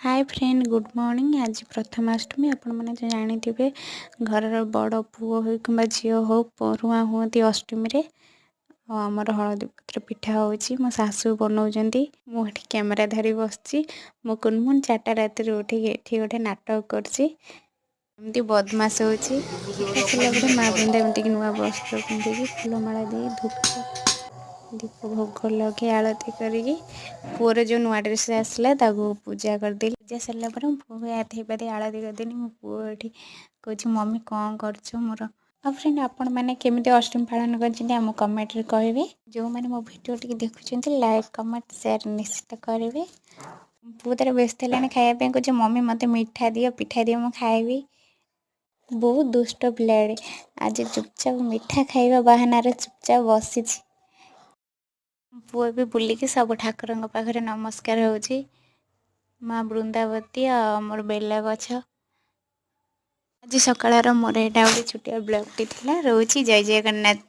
ହାଏ friend, good morning. ଆଜି ପ୍ରଥମାଷ୍ଟମୀ। ଆପଣମାନେ ତ ଜାଣିଥିବେ, ଘରର ବଡ଼ ପୁଅ ହେଉ କିମ୍ବା ଝିଅ ହେଉ, ପରୁଆଁ ହୁଅନ୍ତି ଅଷ୍ଟମୀରେ। ଆଉ ଆମର ହଳଦୀ ପତ୍ର ପିଠା ହେଉଛି, ମୋ ଶାଶୁ ବନାଉଛନ୍ତି। ମୁଁ ଏଠି କ୍ୟାମେରା ଧରି ବସିଛି। ମୋ କୁନମୁନ 4ଟା ରାତିରୁ ଉଠିକି ଏଠି ଗୋଟେ ନାଟକ କରୁଛି, ଏମିତି ବଦମାସ ହେଉଛି। ପିଠା ସରିଲା ପରେ ମା ବୃନ୍ଦାବତୀକି ନୂଆ ବସ୍ତ୍ର ପିନ୍ଧିକି, ଫୁଲମାଳ ଦେଇ, ଧୂପ ଦୀପ ଭୋଗ ଲଗେଇ, ଆଳତି କରିକି, ପୁଅର ଯେଉଁ ନୂଆ ଡ୍ରେସ୍ ଆସିଲା ତାକୁ ପୂଜା କରିଦେଲି। ପୂଜା ସରିଲା ପରେ ମୁଁ ପୁଅକୁ ଗାଧେଇ ପାଧେଇ ଆଳତି କରିଦେଲି। ମୋ ପୁଅ ଏଠି କହୁଛି, "ମମି, କ'ଣ କରୁଛ ମୋର?" ଆଉ ଫ୍ରେଣ୍ଡ, ଆପଣମାନେ କେମିତି ଅଷ୍ଟମୀ ପାଳନ କରିଛନ୍ତି, ଆମକୁ କମେଣ୍ଟରେ କହିବେ। ଯେଉଁମାନେ ମୋ ଭିଡ଼ିଓ ଟିକେ ଦେଖୁଛନ୍ତି, ଲାଇକ୍, କମେଣ୍ଟ, ସେୟାର ନିଶ୍ଚିତ କରିବେ। ପୁଅ ତାର ବ୍ୟସ୍ତ ହେଲାଣି ଖାଇବା ପାଇଁ। କହୁଛି, "ମମି, ମୋତେ ମିଠା ଦିଅ, ପିଠା ଦିଅ, ମୁଁ ଖାଇବି।" ବହୁତ ଦୁଷ୍ଟ ପିଲାଟେ। ଆଜି ଚୁପଚାପ ମିଠା ଖାଇବା ବାହାନାରେ ଚୁପଚାପ ବସିଛି। ପୁଅ ବି ବୁଲିକି ସବୁ ଠାକୁରଙ୍କ ପାଖରେ ନମସ୍କାର ହେଉଛି, ମା ବୃନ୍ଦାବତୀ ଆଉ ଆମର ବେଲ ଗଛ। ଆଜି ସକାଳର ମୋର ଏଇଟା ଗୋଟେ ଛୋଟିଆ ବ୍ଲଗ୍ଟି ଥିଲା। ରହୁଛି, ଜୟ ଜଗନ୍ନାଥ।